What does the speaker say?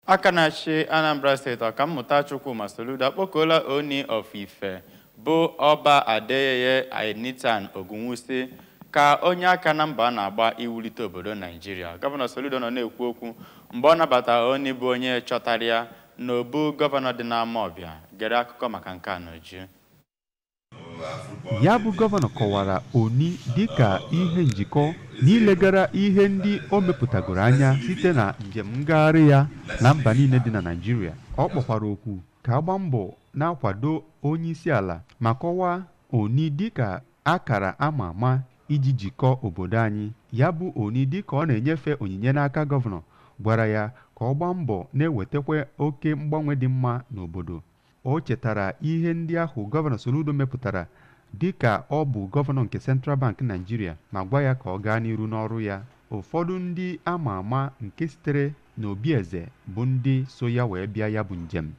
Aka na-achị Anambra Steeti, Ọkammụta Chukwuma Soludo, akpọkuola Ooni of Ife bụ Ọba Adeyeye Enitan Ogunwusi ka onye aka na mbọ a na-agba iwulite obodo Naijiria. Gọvanọ Soludo nọ na-ekwu okwu mgbe ọ nabata Ooni bụ onye chọtara ya n'obu gọvanọ dị n'Amawbịa. Gere akụkọ maka nke a n'uju. Ya bụ gọvanọ kọwara Oni dịka ihe njikọ n'ilegara ihe ndị o mepụtagoro anya site na njem ngagharị ya na mba niile dị na Naịjirịa. Ọ kpọkwara oku ka agba mbọ na-akwado onye isi ala ma kọwaa Oni dịka akara ama ama iji jikọọ obodo anyị. Ya bụ Oni, dịka ọ na-enyefe onyinye n'aka gọvanọ, gwara ya ka ọ gbaa mbọ na-ewetakwa oke mgbanwe dị mma n'obodo. O chetara ihe ndị ahụ gọvanọ Soludo mepụtara dịka ọ bụ gọvanọ nke Central Bank Nigeria ma gwa ya ka ọ gaa n'iru n'ọrụ ya. Ụfọdụ ndị ama ama nke sitere n'obi eze bụ ndị so ya wee bịa ya bụ njem.